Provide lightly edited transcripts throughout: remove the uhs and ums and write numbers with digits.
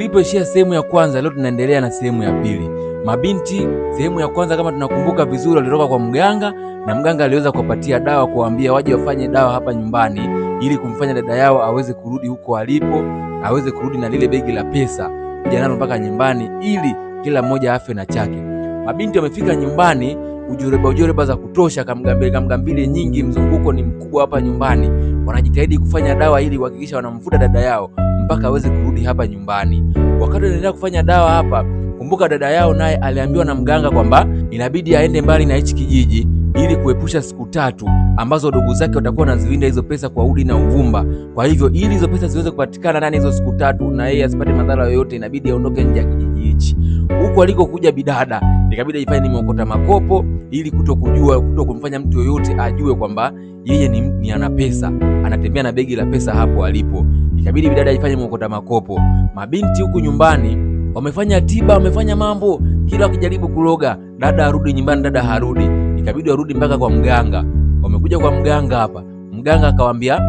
Tulipoishia sehemu ya kwanza, leo tunaendelea na sehemu ya pili. Mabinti sehemu ya kwanza, kama tunakumbuka vizuri, walitoka kwa mganga na mganga aliweza kuwapatia dawa, kuwaambia waje wafanye dawa hapa nyumbani ili kumfanya dada yao aweze kurudi huko alipo, aweze kurudi na lile begi la pesa kuja nalo mpaka nyumbani, ili kila mmoja afe na chake. Mabinti wamefika nyumbani, ujoreba ujoreba za kutosha, kamgambile kamgambile nyingi, mzunguko ni mkubwa hapa nyumbani. Wanajitahidi kufanya dawa ili kuhakikisha wanamvuta dada yao mpaka aweze kurudi hapa nyumbani. Wakati wanaendelea kufanya dawa hapa, kumbuka dada yao naye aliambiwa na mganga kwamba inabidi aende mbali na hichi kijiji ili kuepusha siku tatu ambazo ndugu zake watakuwa wanaziwinda hizo pesa kwa udi na uvumba. Kwa hivyo ili hizo pesa ziweze kupatikana ndani hizo siku tatu na yeye asipate madhara yoyote, inabidi aondoke nje ya kijiji hichi. Huku alikokuja bidada, ikabidi ajifanye nimeokota makopo ili kutokujua, kuto kumfanya mtu yoyote ajue kwamba yeye ni ana pesa, anatembea na begi la pesa hapo alipo. Ikabidi bidada ajifanye mwokota makopo. Mabinti huku nyumbani wamefanya tiba, wamefanya mambo, kila wakijaribu kuloga dada arudi nyumbani, dada harudi. Ikabidi warudi mpaka kwa mganga. Wamekuja kwa mganga hapa, mganga akawaambia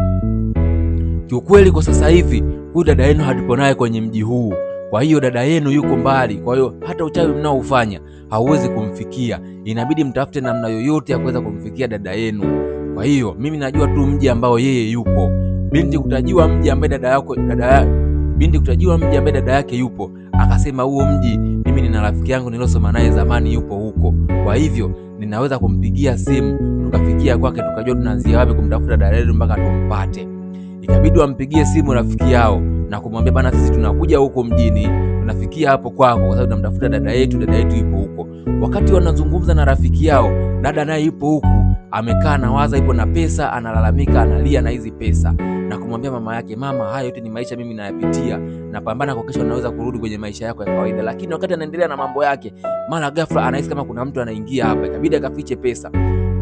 kiukweli, kwa sasa hivi huyu dada yenu hatupo naye kwenye mji huu, kwa hiyo dada yenu yuko mbali, kwa hiyo hata uchawi mnaoufanya hauwezi kumfikia, inabidi mtafute namna yoyote ya kuweza kumfikia dada yenu. Kwa hiyo mimi najua tu mji ambao yeye yupo. Binti kutajiwa mji ambaye dada yako dada ya, binti kutajiwa mji ambaye dada yake yupo, akasema huo mji mimi nina rafiki yangu nilosoma naye zamani yupo huko, kwa hivyo ninaweza kumpigia simu tukafikia kwake tukajua tunaanzia wapi kumtafuta dada yetu mpaka tumpate. Ikabidi wampigie simu rafiki yao na kumwambia, bana, sisi tunakuja huko mjini, tunafikia hapo kwako kwa sababu tunamtafuta dada yetu, dada yetu yupo huko. Wakati wanazungumza na rafiki yao, dada naye yupo huku amekaa na waza, ipo na pesa, analalamika, analia na hizi pesa na kumwambia mama yake, mama, haya yote ni maisha mimi nayapitia, napambana kwa kesho naweza kurudi kwenye maisha yako ya kawaida. Lakini wakati anaendelea na mambo yake, mara ghafla anahisi kama kuna mtu anaingia hapa, ikabidi akafiche pesa,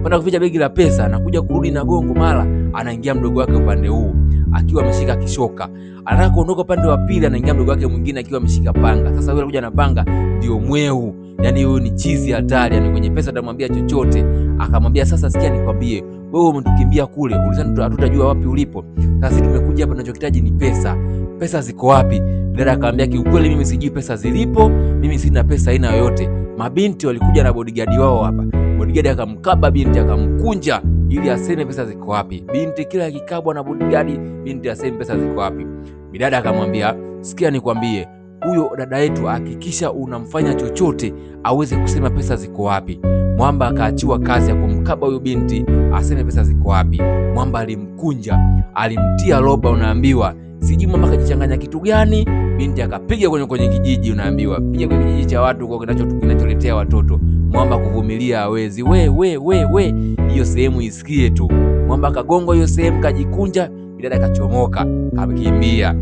kwenda kuficha begi la pesa na kuja kurudi na gongo, mara anaingia mdogo wake upande huu akiwa ameshika kishoka, anataka kuondoka upande wa pili, anaingia mdogo wake mwingine akiwa ameshika panga. Sasa yule anakuja na panga ndio mweu, yani huyu ni chizi hatari, yani kwenye pesa atamwambia chochote. Akamwambia sasa, sikia nikwambie, wewe umetukimbia kule, ulizani hatutajua wapi ulipo. Sasa tumekuja hapa, tunachokitaji ni pesa. Pesa ziko wapi? Dada akamwambia kiukweli, mimi sijui pesa zilipo, mimi sina pesa aina yoyote. Mabinti walikuja na bodyguard wao hapa, bodyguard akamkaba binti akamkunja ili aseme pesa ziko wapi. Binti kila akikabwa na bodyguard, binti aseme pesa ziko wapi. Bidada akamwambia sikia, nikwambie, huyo dada yetu hakikisha unamfanya chochote aweze kusema pesa ziko wapi. Mwamba akaachiwa kazi ya kumkaba huyo binti aseme pesa ziko wapi. Mwamba alimkunja, alimtia roba, unaambiwa sijui mwamba akajichanganya kitu gani, binti akapiga kwenye kijiji, unaambiwa piga kwenye kijiji cha watu huko kinacholetea watoto. Mwamba kuvumilia hawezi, we we we we, hiyo sehemu isikie tu. Mwamba akagongwa hiyo sehemu, kajikunja, bidada kachomoka, kakimbia.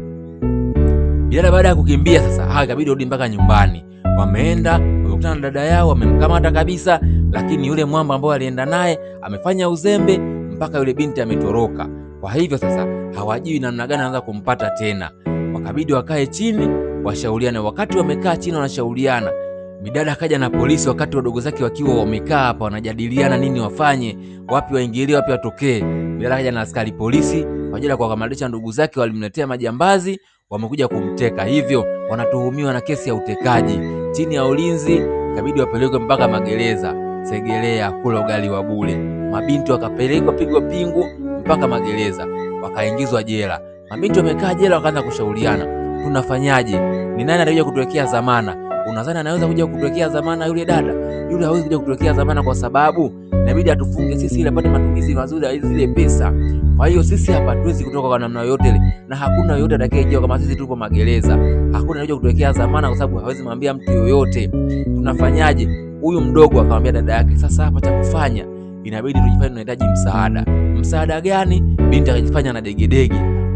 Bidada baada ya kukimbia sasa, ikabidi rudi mpaka nyumbani. Wameenda wamekutana na dada yao, wamemkamata kabisa, lakini yule mwamba ambao alienda naye amefanya uzembe mpaka yule binti ametoroka. Kwa hivyo sasa hawajui namna gani anaweza kumpata tena. Wakabidi wakae chini washauriane. Wakati wamekaa chini wanashauriana, bidada akaja na polisi, wakati wadogo zake wakiwa wamekaa hapa wanajadiliana nini wafanye, wapi waingilie, wapi watokee. Bidada akaja na askari polisi kwa ajili ya kuwakamatisha ndugu zake, walimletea majambazi, wamekuja kumteka, hivyo wanatuhumiwa na kesi ya utekaji. Chini ya ulinzi ikabidi wapelekwe mpaka magereza Segerea kula ugali wa bure. Mabinti wakapelekwa pigwa pingu mpaka magereza, wakaingizwa jela. Mabinti wamekaa jela, wakaanza kushauriana, tunafanyaje? Ni nani atakuja kutuwekea dhamana? Unadhani anaweza kuja kutuwekea dhamana yule dada? Yule hawezi kuja kutuwekea dhamana kwa sababu inabidi atufunge sisi ili apate matumizi mazuri ya zile pesa. Kwa hiyo sisi hapa hatuwezi kutoka kwa namna yoyote ile, na hakuna yoyote atakayejua kama sisi tupo magereza. Hakuna anayejua kutuwekea dhamana kwa sababu hawezi mwambia mtu yoyote. Tunafanyaje? Huyu mdogo akamwambia dada yake, sasa hapa cha kufanya inabidi tujifanye tunahitaji msaada. Msaada gani? Binti akajifanya na degedege,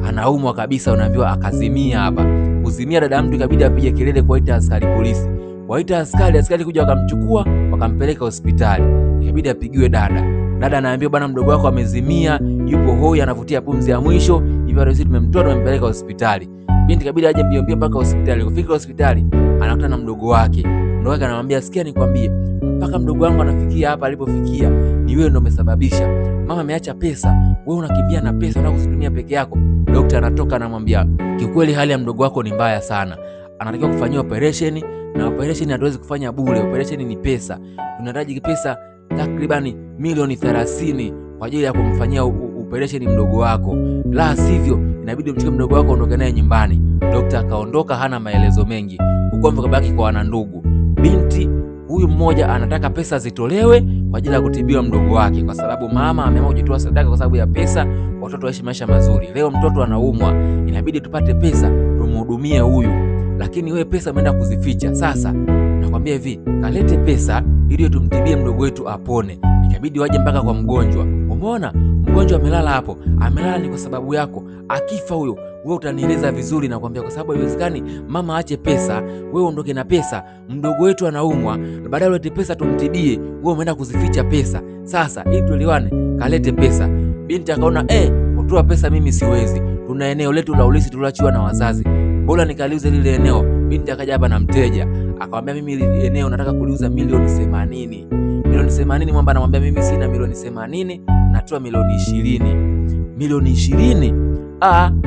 anaumwa kabisa, unaambiwa akazimia hapa. Kuzimia dada mtu, ikabidi apige kelele kuwaita askari polisi. Waita askari, askari kuja wakamchukua wakampeleka hospitali, ikabidi apigiwe dada. Dada anaambiwa bwana, mdogo wako amezimia, yupo hoi, anavutia pumzi ya mwisho, hivyo sisi tumemtoa tumempeleka hospitali. Binti ikabidi aje mbio mbio mpaka hospitali. Kufika hospitali anakutana na mdogo wake. Mdogo wake anamwambia, sikia nikwambie, mpaka mdogo wangu anafikia hapa alipofikia ni wewe ndo umesababisha. Mama ameacha pesa, wewe unakimbia na pesa unataka kuzitumia peke yako. Daktari anatoka anamwambia, kiukweli hali ya mdogo wako ni mbaya sana, anatakiwa kufanyiwa operation, na operation hatuwezi kufanya bure. Operation ni pesa, tunahitaji pesa takribani milioni 30 kwa ajili ya kumfanyia operation mdogo wako, la sivyo inabidi umchukue mdogo wako ondoke naye nyumbani. Dokta akaondoka, hana maelezo mengi. Ugomvi kabaki kwa wanandugu. Binti huyu mmoja anataka pesa zitolewe kwa ajili ya kutibiwa mdogo wake, kwa sababu mama ameamua kujitoa sadaka kwa sababu ya pesa, watoto waishi maisha mazuri. Leo mtoto anaumwa, inabidi tupate pesa tumhudumie huyu, lakini wewe pesa umeenda kuzificha. Sasa nakwambia hivi, kalete pesa ili tumtibie mdogo wetu apone. Ikabidi waje mpaka kwa mgonjwa. Umeona mgonjwa amelala hapo, amelala ni kwa sababu yako. Akifa huyo wewe utanieleza vizuri, nakwambia, kwa sababu haiwezekani mama aache pesa, wewe uondoke na pesa, mdogo wetu anaumwa, baadaye ulete pesa tumtibie, wewe umeenda kuzificha pesa. Sasa ili tuelewane, kalete pesa. Binti akaona kutoa pesa mimi siwezi, tuna eneo letu la ulisi tuliachiwa na wazazi, bora nikaliuze lile eneo. Binti akaja hapa na mteja akamwambia, mimi ile eneo nataka kuliuza milioni 80. Milioni 80. Mwamba anamwambia mimi sina milioni 80, natoa milioni 20. Milioni 20?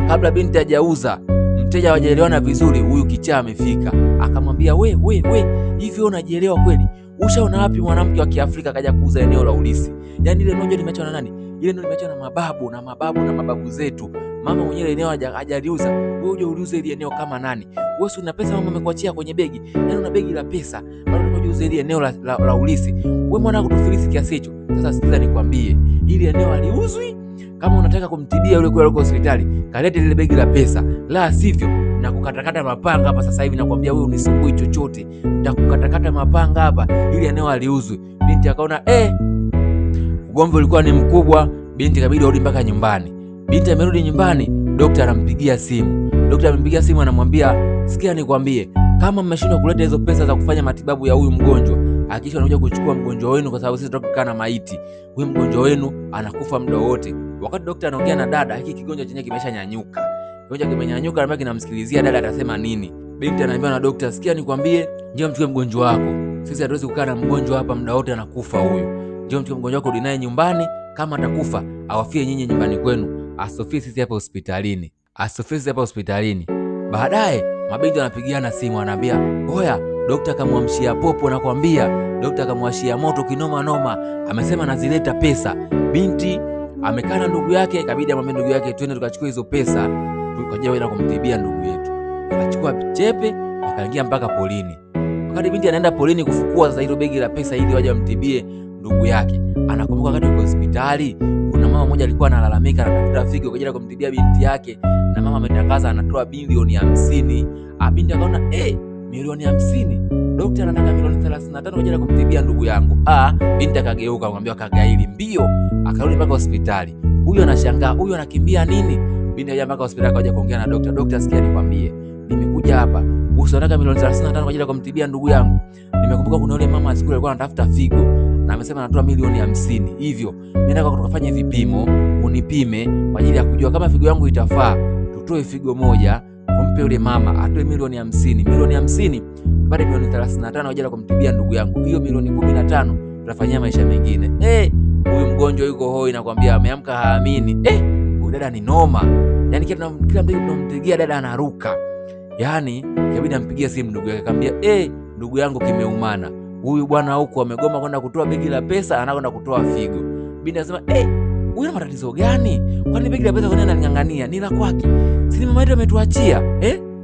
Kabla binti hajauza, mteja hawajaelewana vizuri, huyu kichaa amefika akamwambia, we we we, hivi wewe unajielewa kweli? Ushaona wapi mwanamke wa Kiafrika akaja kuuza eneo la ulisi? Yaani ile eneo limeachwa na nani? Ile eneo limeachwa na mababu na mababu na mababu zetu. Mama mwenyewe eneo hajaliuza, wewe uje uliuze ile eneo kama nani? Wewe si una pesa, mama amekuachia kwenye begi, yaani una begi la pesa, bado unakuja uze ile eneo la ulisi. Wewe mwana kutufilisi kiasi hicho? Sasa sikiza nikwambie, ili eneo haliuzwi. Kama unataka kumtibia yule kule aliko hospitali, kalete lile begi la pesa, la sivyo na kukatakata mapanga hapa sasa hivi. Nakwambia wewe unisumbui chochote, nitakukatakata mapanga hapa, ili eneo haliuzwi. Binti akaona ugomvi ulikuwa ni mkubwa, binti kabidi arudi mpaka nyumbani. Binti amerudi nyumbani, dokta anampigia simu. Dokta amempigia simu, anamwambia sikia, nikwambie, kama mmeshindwa kuleta hizo pesa za kufanya matibabu ya huyu mgonjwa, hakikisha unakuja kuchukua mgonjwa wenu, kwa sababu sisi tutakaa na maiti. Huyu mgonjwa wenu anakufa muda wote. Wakati dokta anaongea na dada, hiki kigonjwa chenyewe kimeshanyanyuka. Kigonjwa kimenyanyuka, na kinamsikilizia dada atasema nini. Binti anaambiwa na dokta, sikia nikwambie, njoo mchukue mgonjwa wako. Sisi hatuwezi kukaa na mgonjwa hapa muda wote, anakufa huyu. Njoo mchukue mgonjwa wako dinaye nyumbani, kama atakufa awafie nyinyi nyumbani kwenu, asofie sisi hapa hospitalini, asofie sisi hapa hospitalini. Baadaye mabinti wanapigiana simu, anaambia oya, dokta kamwamshia popo, nakwambia dokta kamwashia moto kinoma noma, amesema nazileta pesa. Binti amekaa na ndugu yake, ikabidi amwambie ndugu yake, twende tukachukue hizo pesa kwa ajili ya kumtibia ndugu yetu. Wakachukua chepe wakaingia mpaka polini. Wakati binti anaenda polini kufukua sasa hilo begi la pesa ili waje wamtibie ndugu yake, anakumbuka wakati yuko hospitali kuna mama mmoja alikuwa analalamika anatafuta figo kwa ajili ya kumtibia binti yake, na mama ametangaza anatoa bilioni 50. Binti akaona milioni 50, dokta anataka milioni 35 kwa ajili ya kumtibia ndugu yangu. Binti akageuka, akamwambia kagaili mbio, akarudi mpaka hospitali. Huyu anashangaa, huyu anakimbia nini? Binti akaja mpaka hospitali akaja kuongea na dokta. Dokta, sikia nikwambie, nimekuja hapa kuhusu nataka milioni 35 kwa ajili ya kumtibia ndugu yangu. Nimekumbuka kuna yule mama siku alikuwa anatafuta figo na amesema anatoa milioni 50. Hivyo mimi nataka tukafanye vipimo, unipime kwa ajili ya kujua kama figo yangu itafaa. Tutoe figo moja tumpe yule mama atoe milioni 50. Milioni 50 tupate milioni 35 kwa ajili ya kumtibia ndugu yangu. Hiyo milioni 15 tutafanyia maisha mengine. Huyu mgonjwa yuko hoi, nakwambia ameamka haamini. Huyu dada ni noma. Yaani kila mtu tunamtegea dada anaruka. Yaani ikabidi ampigie simu ndugu yake akamwambia, ndugu yangu kimeumana. Huyu bwana huku amegoma kwenda kutoa begi la pesa, anakwenda kutoa figo. Binti anasema, huyu ana matatizo gani? Kwani begi la pesa kwa nini analing'ang'ania? Ni la kwake. Si mama yetu ametuachia,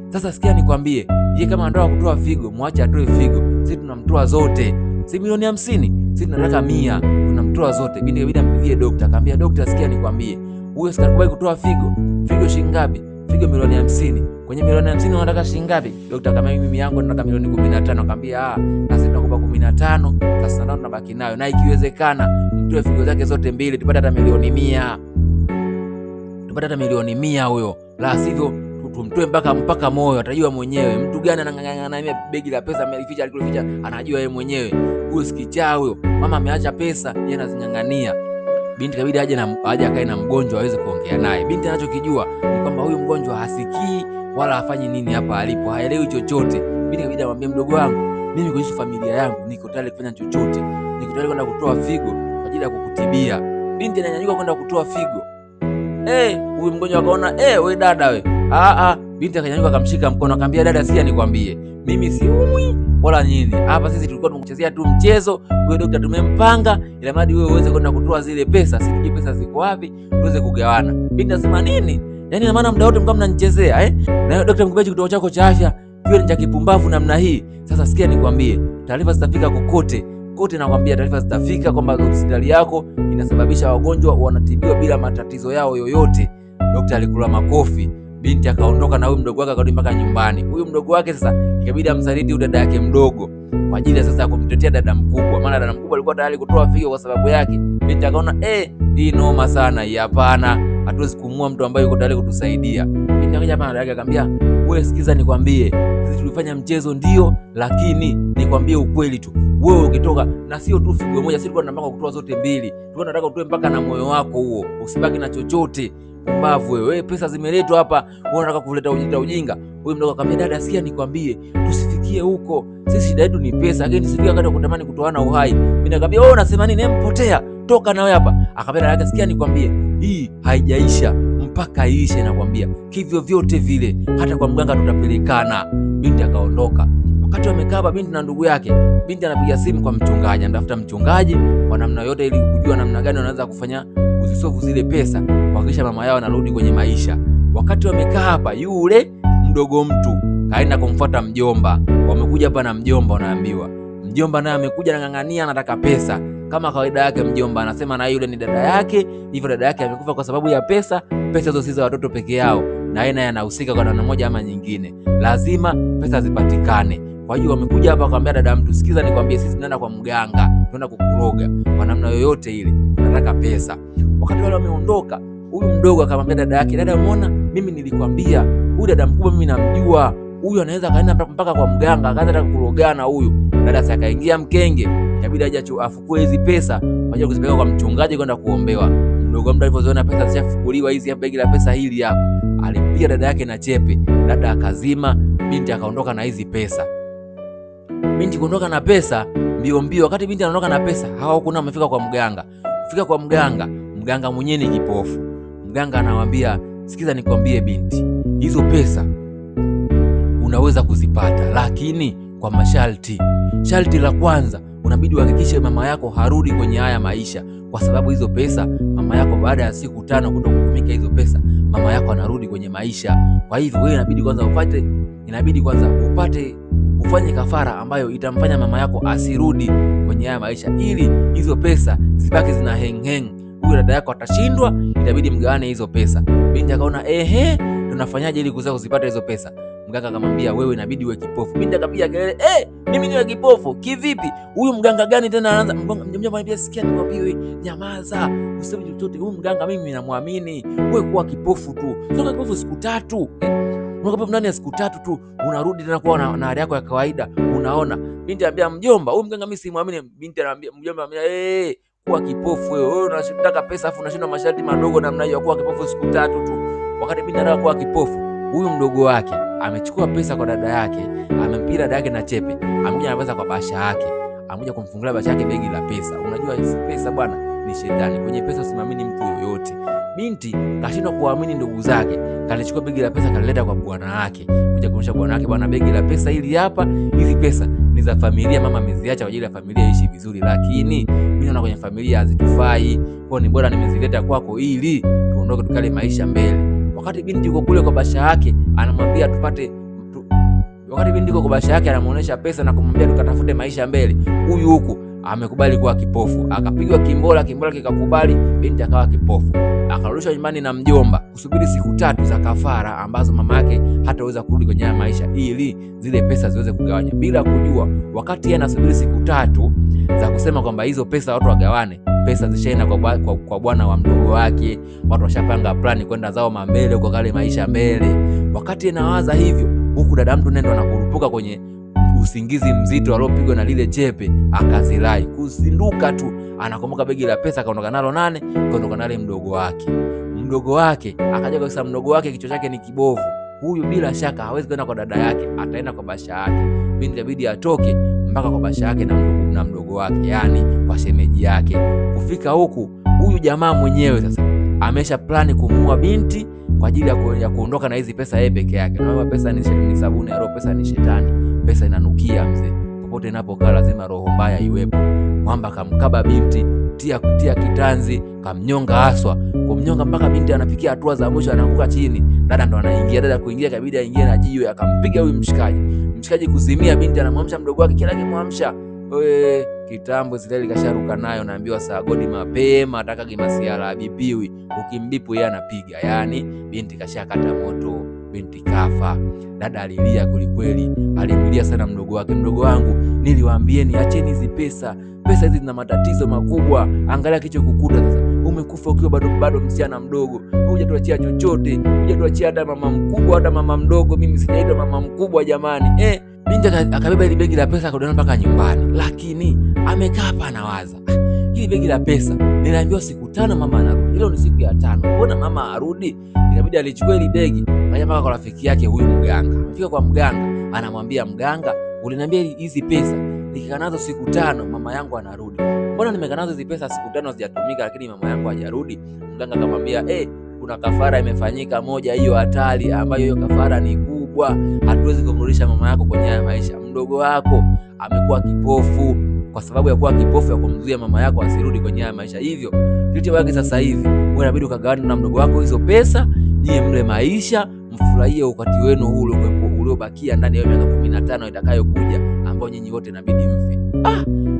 Sasa sikia nikwambie, ye kama anataka kutoa figo, mwache atoe figo. Sisi tunamtoa zote. Si milioni 50, sisi tunataka 100, tunamtoa zote. Binti ikabidi ampigie dokta, akamwambia dokta, sikia nikwambie, huyo sikakubali kutoa figo. Figo shilingi ngapi? Figo milioni 50. Kwenye milioni 50 unataka shilingi ngapi? Dokta akamwambia mimi yangu nataka milioni 15. Akamwambia sasa tunakupa 15, sasa ndio tunabaki nayo, na ikiwezekana mtoe figo zake zote mbili tupate hata milioni 100. Tupate hata milioni 100 huyo. La sivyo tumtoe mpaka moyo, atajua mwenyewe. Mtu gani anang'ang'ana na begi la pesa amelificha, alikuficha, anajua yeye mwenyewe. Huyo sikichaa huyo. Mama ameacha pesa, yeye anazing'ang'ania. Binti kabidi aje akae na mgonjwa aweze kuongea naye. Binti anachokijua ni kwamba huyu mgonjwa hasikii wala hafanyi nini hapa alipo, haelewi chochote. Binti kabidi amwambie mdogo wangu, mimi kuhusu familia yangu niko tayari kufanya chochote, niko tayari kwenda kutoa figo kwa ajili ya kukutibia. Binti ananyanyuka kwenda kutoa figo. Huyu mgonjwa akaona, we dada we, Binti akanyanyuka akamshika mkono akamwambia, dada, sikia nikwambie, mimi siumwi wala nini. Hapa sisi tulikuwa tumchezea tu mchezo, huyo dokta tumempanga ila mradi wewe uweze kwenda kutoa zile pesa, sijui pesa ziko wapi, tuweze kugawana. Binti anasema nini? Yaani ina maana muda wote mkao mnanichezea eh? Na dokta mkupeji kituo chako cha afya kiwe ni cha kipumbavu namna hii. Sasa sikia nikwambie, taarifa zitafika kokote kote, nakwambia taarifa zitafika kwamba hospitali yako inasababisha wagonjwa wanatibiwa bila matatizo yao yoyote. Dokta alikula makofi. Binti akaondoka na huyu mdogo wake akarudi mpaka nyumbani. Huyu mdogo wake sasa ikabidi amsaliti huyu dada yake mdogo kwa ajili ya sasa kumtetea dada mkubwa, maana dada mkubwa alikuwa tayari kutoa figo kwa sababu yake. Binti akaona hii noma sana hii, hapana, hatuwezi kumua mtu ambaye yuko tayari kutusaidia. Binti akaja hapa na dada yake akamwambia, wewe sikiza nikwambie, sisi tulifanya mchezo ndio, lakini nikwambie ukweli tu, wewe ukitoka na sio tu figo moja, sisi tulikuwa tunataka kutoa zote mbili, tulikuwa tunataka utoe mpaka na moyo wako huo, usibaki na chochote. Pumbavu wewe, wewe pesa zimeletwa hapa, wewe unataka kuleta ujinga ujinga. Huyu mdogo akamwambia, dada, sikia nikwambie, tusifikie huko, sisi shida yetu ni pesa, lakini tusifikie wakati wa kutamani kutoana uhai. Mimi nakwambia wewe unasema nini? Empotea, toka na wewe hapa. Akamwambia dada yake, sikia nikwambie, hii haijaisha mpaka iishe, nakwambia kivyo vyote vile, hata kwa mganga tutapelekana. Binti akaondoka. Wakati wamekaa hapa, binti na ndugu yake, binti anapiga simu kwa mchungaji, anatafuta mchungaji kwa namna yote ili kujua namna gani wanaweza kufanya kuzisovu zile pesa, kuhakikisha mama yao anarudi kwenye maisha. Wakati wamekaa hapa, yule mdogo mtu kaenda kumfuata mjomba. Wamekuja hapa na mjomba, wanaambiwa mjomba naye amekuja anang'ang'ania, anataka pesa kama kawaida yake. Mjomba anasema na yule ni dada yake, hivyo dada yake amekufa kwa sababu ya pesa. Pesa hizo si za watoto peke yao, na yeye naye anahusika kwa namna moja ama nyingine, lazima pesa zipatikane. Kwa hiyo wamekuja hapa akamwambia dada mtu, sikiza nikwambie, sisi tunaenda kwa mganga, tunaenda kukuroga kwa namna yoyote ile, tunataka pesa. Wakati wale wameondoka, huyu mdogo akamwambia dada yake, dada, umeona mimi nilikwambia, huyu dada mkubwa mimi namjua, huyu anaweza kaenda mpaka kwa mganga akaanza hata kurogana huyu. Dada sasa akaingia mkenge, ikabidi aje afukue hizi pesa kwa ajili ya kuzipeleka kwa mchungaji kwenda kuombewa. Mdogo mtu alivyoziona pesa zishafukuliwa hizi hapa, begi la pesa hili hapa, alimpiga dada yake na chepe, dada akazima, binti akaondoka na hizi pesa. Binti kuondoka na pesa mbio mbio. Wakati binti anaondoka na pesa, hawa huku nao wamefika kwa mganga. Kufika kwa mganga, mganga mwenyewe ni kipofu. Mganga anawaambia, sikiza nikwambie binti, hizo pesa unaweza kuzipata, lakini kwa masharti. Sharti la kwanza, unabidi uhakikishe mama yako harudi kwenye haya maisha, kwa sababu hizo pesa mama yako baada ya siku 5 kuto kutumika hizo pesa, mama yako anarudi kwenye maisha. Kwa hivyo wewe inabidi kwanza upate, inabidi kwanza upate ufanye kafara ambayo itamfanya mama yako asirudi kwenye haya maisha, ili hizo pesa zibaki zina heng heng. Huyu dada yako atashindwa, itabidi mgawane hizo pesa. Binti akaona ehe, tunafanyaje ili kuweza kuzipata hizo pesa? Mganga akamwambia wewe inabidi uwe kipofu. Binti akapiga kelele, mimi niwe kipofu kivipi? Huyu mganga gani tena anaanza? Mjomba anambia, sikia nikwambie, wewe nyamaza, useme chochote. Huyu mganga mimi namwamini, wewe kuwa kipofu tu, sio kipofu siku 3 unakuwa ndani ya siku 3 tu unarudi tena kuwa na hali yako ya kawaida, unaona. Binti anambia mjomba, huyu mganga mimi simwamini. Binti anambia mjomba, anambia kuwa kipofu wewe, wewe unataka pesa afu unashindwa masharti madogo namna hiyo, kuwa kipofu siku 3 tu. Wakati binti anataka kuwa kipofu, huyu mdogo wake amechukua pesa kwa dada yake, amempiga dada yake na chepe, amekuja na pesa kwa basha yake, amekuja kumfungulia basha yake begi la pesa. Unajua pesa bwana ni shetani, kwenye pesa usimamini mtu yoyote. Binti kashindwa kuamini ndugu zake, kalichukua begi la pesa kalileta kwa bwana wake, kuja kuonyesha bwana wake, bwana, begi la pesa hili hapa, hizi pesa ni za familia, mama ameziacha kwa ajili ya familia iishi vizuri, lakini mimi naona kwenye familia hazitufai, kwa ni bora nimezileta kwako ili tuondoke tukale maisha mbele. Wakati binti yuko kule kwa basha yake anamwambia tupate wakati binti yuko kwa basha yake anamuonesha pesa na kumwambia tukatafute maisha mbele, huyu huku amekubali kuwa kipofu, akapigwa kimbola, kimbola kikakubali, binti akawa kipofu, akarudishwa nyumbani na mjomba kusubiri siku 3 za kafara ambazo mama yake hataweza kurudi kwenye haya maisha ili zile pesa ziweze kugawanya. Bila kujua, wakati yeye anasubiri siku 3 za kusema kwamba hizo pesa watu wagawane, pesa zishaenda kwa bwana wa mdogo wake, watu washapanga plani kwenda zao mambele huko kale maisha mbele. Wakati anawaza hivyo, huku dada mtu nendo anakurupuka kwenye usingizi mzito aliopigwa na lile chepe, akazilai. Kuzinduka tu anakumbuka begi la pesa kaondoka nalo nane, kaondoka nale mdogo wake. Mdogo wake akaja kwa sababu mdogo wake kichwa chake ni kibovu, huyu bila shaka hawezi kwenda kwa dada yake, ataenda kwa basha yake. Binti inabidi atoke mpaka kwa basha yake na mdogo wake, yani kwa shemeji yake. Kufika huku, huyu jamaa mwenyewe sasa amesha plani kumuua binti kwa ajili ya kuondoka na hizi pesa yeye peke yake. Naomba pesa ni sabuni ya roho, pesa ni shetani, pesa inanukia mzee. Popote inapokaa lazima roho mbaya iwepo. Mwamba kamkaba binti, tia kitanzi, kamnyonga haswa, kumnyonga mpaka binti anafikia hatua za mwisho, anaanguka chini. Dada ndo anaingia, dada kuingia kabidi aingie na jiwe, akampiga huyu mshikaji. Mshikaji kuzimia, binti anamwamsha mdogo wake, kila akimwamsha we kitambo Israeli kasharuka nayo, naambiwa saa godi mapema, ataka kimasiala abipiwi, ukimbipu yeye anapiga. Yani binti kashakata moto, binti kafa. Dada alilia kwelikweli, alimlia sana mdogo wake. Mdogo wangu, niliwaambieni acheni hizi pesa, pesa hizi zina matatizo makubwa. Angalia kicho kukuta sasa, umekufa ukiwa bado msichana mdogo, hujatuachia chochote, hujatuachia hata mama mkubwa hata mama mdogo. Mimi sijaitwa mama mkubwa jamani, Binti akabeba ile begi la pesa akarudi mpaka nyumbani, lakini amekaa hapa anawaza, hili begi la pesa niliambiwa siku 5 mama anarudi, leo ni siku ya 5, mbona mama arudi? Ikabidi alichukua ile begi akaja mpaka kwa rafiki yake huyu mganga. Amefika kwa mganga, anamwambia mganga, uliniambia hizi pesa nikikaa nazo siku 5 mama yangu anarudi, mbona nimekaa nazo hizi pesa siku 5 hazijatumika, lakini mama yangu hajarudi? Mganga akamwambia kuna kafara imefanyika moja, hiyo hatari, ambayo hiyo kafara ni kubwa, hatuwezi kumrudisha mama yako kwenye haya maisha. Mdogo wako amekuwa kipofu kwa sababu ya kuwa kipofu ya kumzuia mama yako asirudi kwenye haya maisha. Hivyo kilichobaki sasa hivi, wewe inabidi ukagawane na mdogo wako hizo pesa, nyie mle maisha, mfurahie wakati wenu huu uliobakia ndani ya miaka 15 itakayokuja, ambao nyinyi wote inabidi mfe.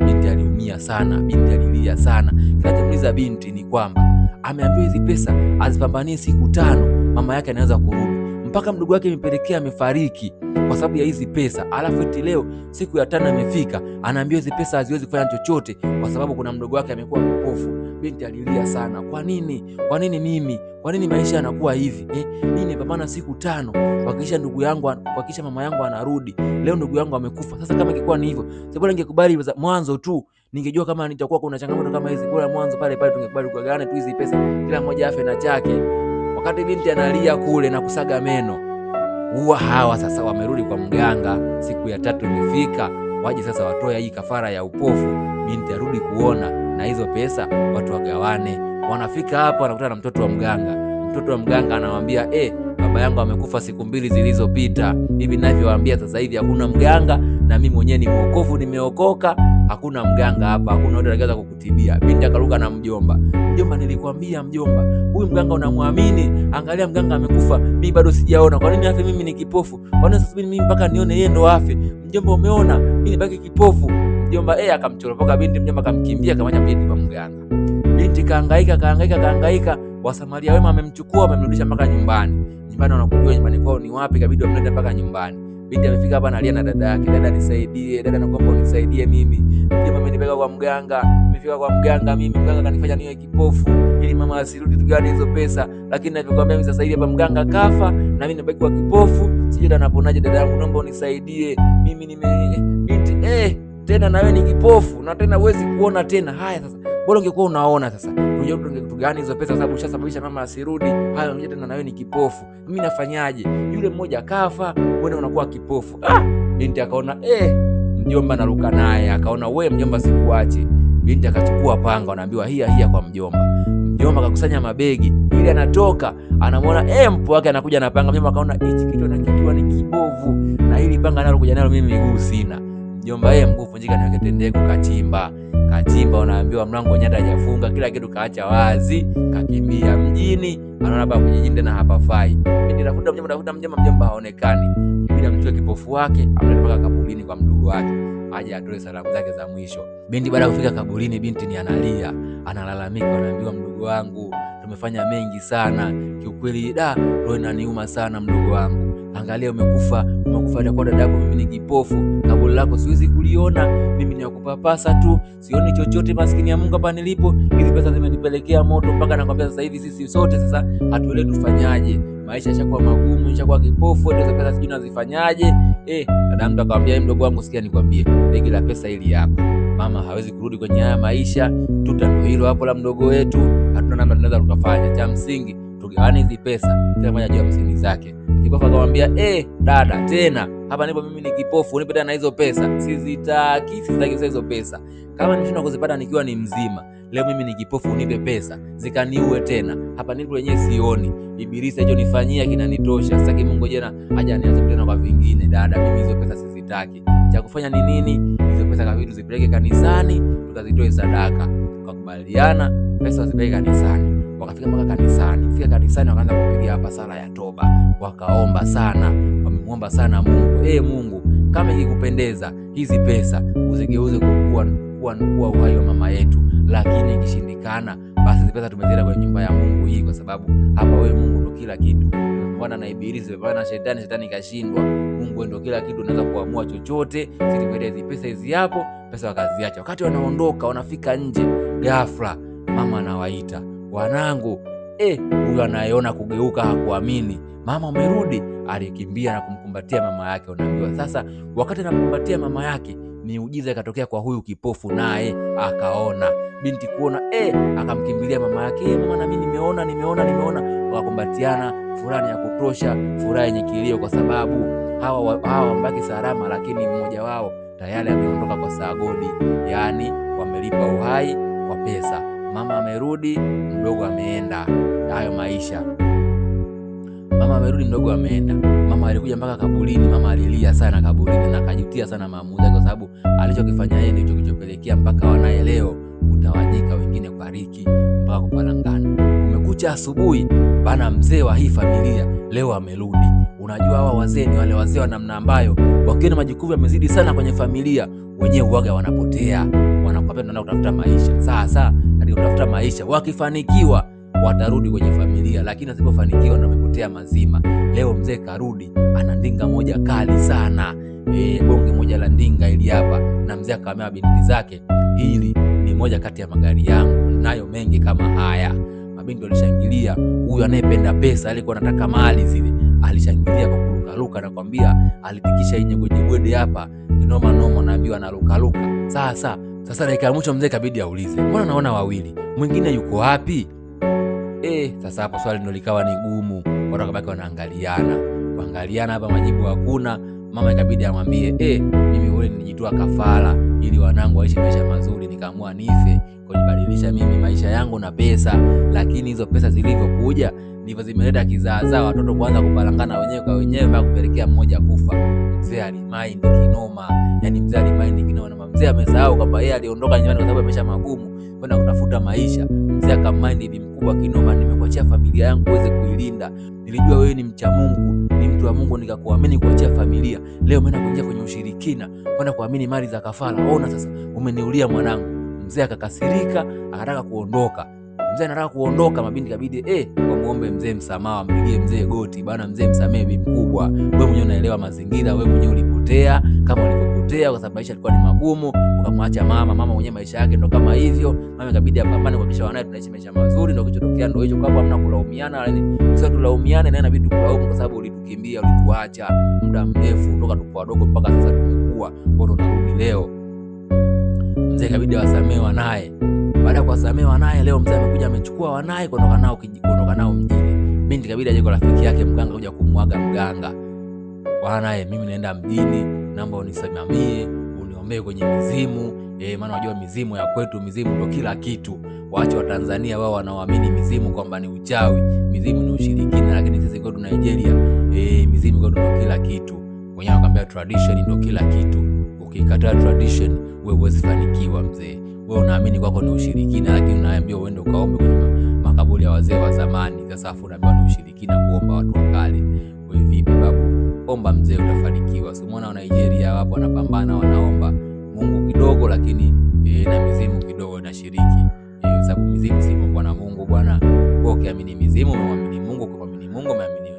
Binti aliumia sana, binti alilia sana. Kinachomuuliza binti ni kwamba ameambiwa hizi pesa azipambanie siku 5, mama yake anaweza kurudi, mpaka mdogo wake imepelekea amefariki kwa sababu ya hizi pesa. Alafu eti leo siku ya 5 imefika, anaambiwa hizi pesa haziwezi kufanya chochote kwa sababu kuna mdogo wake amekuwa kipofu. Binti alilia sana, kwa nini? Kwa nini mimi? Kwa nini maisha yanakuwa hivi? Mimi nimepambana siku 5 kuhakikisha ndugu yangu, kuhakikisha mama yangu anarudi. Leo ndugu yangu amekufa. Sasa kama ingekuwa ni hivyo, sasa bora ningekubali mwanzo tu, ningejua kama nitakuwa kuna changamoto kama hizi, bora mwanzo pale pale tungekubali kugawana tu hizi pesa, kila mmoja afe na chake. Wakati binti analia kule na kusaga meno, huwa hawa sasa wamerudi kwa mganga. Siku ya 3 imefika, waje sasa watoe hii kafara ya upofu, binti arudi kuona na hizo pesa watu wagawane. Wanafika hapa wanakutana na mtoto wa mganga. Mtoto wa mganga anawaambia, baba yangu amekufa siku 2 zilizopita. Hivi ninavyowaambia sasa hivi hakuna mganga, na mimi mwenyewe ni mwokovu, nimeokoka, hakuna mganga hapa, hakuna mtu atakayeweza kukutibia. Binti akaruka na mjomba. Mjomba, nilikwambia mjomba, huyu mganga unamwamini? Angalia mganga amekufa, mimi bado sijaona. Kwa nini afe mimi ni kipofu? Kwa nini sasa mimi mpaka nione yeye ndo afe? Mjomba umeona, mimi nibaki kipofu. Mjomba akamchoropoka binti, mjomba akamkimbia akamwacha binti kwa mganga. Binti kahangaika kahangaika kahangaika, Wasamaria wema amemchukua amemrudisha mpaka nyumbani. Nyumbani wanakujua nyumbani kwao ni wapi, kabidi wamlete mpaka nyumbani. Binti amefika hapa analia na dada yake, dada nisaidie, dada nakuomba unisaidie mimi. Mjomba amenipeleka kwa mganga, nimefika kwa mganga mimi, mganga kanifanya niwe kipofu ili mama asirudi tugawane hizo pesa. Lakini ninavyokuambia mimi sasa hivi hapa mganga kafa na mimi nabaki kwa kipofu, sijui dada anaponaje. Dada yangu naomba unisaidie mimi nime binti tena na wewe ni kipofu na tena huwezi kuona tena. Haya sasa, bora ungekuwa unaona sasa. Tungejua tungegani hizo pesa sababu ushasababisha mama asirudi. Haya unakuja tena na wewe ni kipofu. Mimi nafanyaje? Yule mmoja kafa, wewe unakuwa kipofu. Binti akaona mjomba naruka naye, akaona we mjomba sikuache. Binti akachukua panga, anaambiwa hia hia kwa mjomba. Mjomba akakusanya mabegi, ili anatoka, anamuona mpo wake anakuja na panga. Mjomba akaona hichi kitu anakijua ni kibovu, na hili panga nalo kuja nalo mimi miguu sina. Mjomba yeye mguu vunjika niweke tendeko, kachimba. Kachimba, unaambiwa mlango nyata hajafunga, kila kitu kaacha wazi, kakimbia mjini, anaona hapa kijijini tena hapafai. Binti tafuta mjomba, tafuta mjomba, mjomba haonekani. Ibidi amchukue kipofu wake, amlete mpaka kaburini kwa mdogo wake, aje atoe salamu zake za mwisho. Binti baada ya kufika kaburini, binti ni analia, analalamika, anaambiwa mdogo wangu, tumefanya mengi sana. Kiukweli da, roho inaniuma sana mdogo wangu. Angalia umekufa, umekufa kwa dada yako, mimi ni kipofu, kaburi lako siwezi kuliona, mimi ni wakupapasa tu, sioni chochote, maskini ya Mungu hapa nilipo. Hizi pesa zimenipelekea moto mpaka nakwambia sasa hivi sisi sote sasa hatuelewi tufanyaje. Maisha yashakuwa magumu, nishakuwa kipofu, hizo pesa sijui nazifanyaje. Dada mtu akamwambia, mdogo wangu, sikia nikwambie, begi la pesa hili hapa. Mama hawezi kurudi kwenye haya maisha, tuta ndo hilo hapo la mdogo wetu, hatuna namna tunaweza tukafanya. Cha msingi tugawane hizi pesa, kila mmoja ajue 50 zake. Kipofu akamwambia, dada, tena hapa nipo mimi ni kipofu, unipe tena hizo pesa. Sizitaki, sizitaki hizo pesa. Kama nimeshindwa kuzipata nikiwa ni mzima, leo mimi ni kipofu, unipe pesa zikaniue tena. Hapa nipo wenyewe sioni. Ibilisi alichonifanyia kinanitosha. Sitaki Mungu jena aje aniadhibu tena kwa vingine. Dada, mimi hizo pesa sizitaki. Cha kufanya ni nini? Hizo pesa kabidi tuzipeleke kanisani, tukazitoe sadaka. Tukakubaliana pesa wazipeleke kanisani. Wakafika mpaka kanisani. Fika kanisani wakaanza kupiga hapa sala ya toba. Wakaomba sana, wamemuomba sana Mungu. Mungu, kama ikikupendeza hizi pesa uzigeuze kuwa uhai wa mama yetu, lakini ikishindikana, basi hizi pesa tumezileta kwenye nyumba ya Mungu hii, kwa sababu hapa wewe Mungu ndo kila kitu. Tumepambana na ibilisi, tumepambana na shetani, shetani kashindwa. Mungu ndo kila kitu, unaweza kuamua chochote. Sisi tumeleta hizi pesa hizi hapo, pesa wakaziacha. Wakati wanaondoka, wanafika nje, ghafla mama anawaita, wanangu. Huyu anayeona kugeuka hakuamini. Mama umerudi? Alikimbia na kumkumbatia mama yake. Unaambiwa sasa, wakati anamkumbatia mama yake, miujiza ikatokea kwa huyu kipofu, naye akaona. Binti kuona, akamkimbilia mama yake, mama, na mimi nimeona, nimeona, nimeona. Wakakumbatiana, furaha ya kutosha, furaha yenye kilio, kwa sababu hawa wamebaki salama, lakini mmoja wao tayari ameondoka kwa sagodi, yaani wamelipa uhai kwa pesa. Mama amerudi, mdogo ameenda. Hayo maisha. Mama amerudi, mdogo ameenda. Mama alikuja mpaka kaburini. Mama alilia sana kaburini na akajutia sana maamuzi yake, kwa sababu alichokifanya yeye ndicho kilichopelekea mpaka wanaye leo kutawanyika, wengine kufariki mpaka kupalangana. Kumekucha asubuhi bana, mzee wa hii familia leo amerudi. Unajua hawa wazee ni wale wazee wa namna ambayo wakiona majukumu yamezidi sana kwenye familia, wenyewe huaga wanapotea, wanakwambia tunaenda kutafuta maisha. Sasa katika kutafuta maisha, wakifanikiwa watarudi kwenye familia, lakini wasipofanikiwa ndio wamepotea mazima. Leo mzee karudi, ana ndinga moja kali sana, bonge moja la ndinga ili hapa, na mzee akamwambia binti zake, hili ni moja kati ya magari yangu, nayo mengi kama haya. Mabinti walishangilia. Huyu anayependa pesa alikuwa anataka mali zile, alishangilia kwa kurukaruka, nakwambia alitikisha inye kwenye bwede hapa kinoma noma, naambiwa anarukaruka. Sasa dakika ya mwisho mzee kabidi aulize, mbona naona wawili, mwingine yuko wapi? Sasa hapo swali ndo likawa ni gumu, watu wakabaki wanaangaliana kuangaliana hapa, majibu hakuna. Mama ikabidi amwambie, mimi wewe nilijitoa kafara ili wanangu waishi maisha mazuri, nikaamua nife kujibadilisha mimi maisha yangu na pesa, lakini hizo pesa zilivyokuja ndivyo zimeleta kizaazaa, watoto kuanza kupalangana wenyewe kwa wenyewe mpaka kupelekea mmoja kufa. Mzee alimaindi kinoma, yani mzee alimaindi kinoma, na mzee amesahau kwamba yeye aliondoka nyumbani kwa sababu ya maisha magumu kwenda kutafuta maisha. Mzee akamaindi bi mkubwa kinoma, nimekuachia familia yangu uweze kuilinda, nilijua wewe ni mcha Mungu, ni mtu wa Mungu, nikakuamini kuachia familia. Leo umeenda kuingia kwenye ushirikina, kwenda kuamini mali za kafara. Ona sasa umeniulia mwanangu. Mzee akakasirika, akataka kuondoka. Mzee anataka kuondoka, mabinti kabidi wamuombe mzee msamaha, wampigie mzee goti, bana mzee msamehe bi mkubwa, wewe mwenyewe unaelewa mazingira, wewe mwenyewe ulipotea kama ulivyopotea, kwa sababu maisha yalikuwa ni magumu, ukamwacha mama. Mama mwenyewe maisha yake ndo kama hivyo, mama ikabidi apambane kuhakikisha wanaye tunaishi maisha mazuri. Ndio kilichotokea, ndio hicho, kwa hamna kulaumiana, lakini sio tulaumiane, naye inabidi tukulaumu kwa sababu ulitukimbia, ulituacha muda mrefu toka tupo wadogo mpaka sasa tumekua, kwa hiyo tunarudi leo. Mzee ikabidi awasamee wanaye. Baada ya kuwasamee wanaye, leo mzee amekuja amechukua wanaye kuondoka nao mjini. Binti ikabidi aje kwa rafiki yake mganga kuja kumwaga mganga, bwana, mimi naenda mjini, naomba unisimamie, uniombee kwenye mizimu. Maana unajua mizimu ya kwetu, mizimu ndo kila kitu. Waache wa Tanzania wao wanaoamini mizimu kwamba ni uchawi, mizimu ni ushirikina, lakini sisi kwetu Nigeria, mizimu kwetu ndo kila kitu. Wenyewe wanakuambia tradition ndo kila kitu. Ukikataa tradition wewe huwezi fanikiwa mzee. Wewe unaamini kwako ni ushirikina, lakini unaambiwa uende ukaombe kwenye makaburi ya wazee wa zamani. Sasa afu unaambiwa ni ushirikina kuomba watu wa kale. Wewe vipi babu? Omba mzee, utafanikiwa. Si umeona wa Nigeria wapo wanapambana, wanaomba Mungu kidogo, lakini na mizimu kidogo inashiriki. Sababu mizimu si Mungu na Mungu bwana. Wewe ukiamini mizimu umemwamini Mungu, ukimwamini Mungu umeamini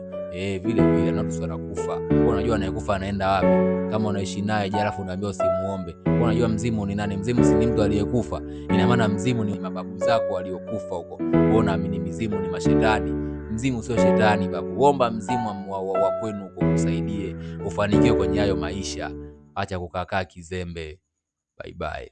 vile vile na watu wanakufa. Wewe unajua anayekufa anaenda wapi? Kama unaishi naye je, alafu unaambiwa usimuombe. Wewe unajua mzimu ni nani? Mzimu si ni mtu aliyekufa. Ina maana mzimu ni mababu zako waliokufa huko. Wewe unaamini mizimu ni mashetani. Mzimu sio shetani babu. Omba mzimu wa kwenu huko kusaidie ufanikiwe kwenye hayo maisha. Acha kukaa kizembe. Bye bye.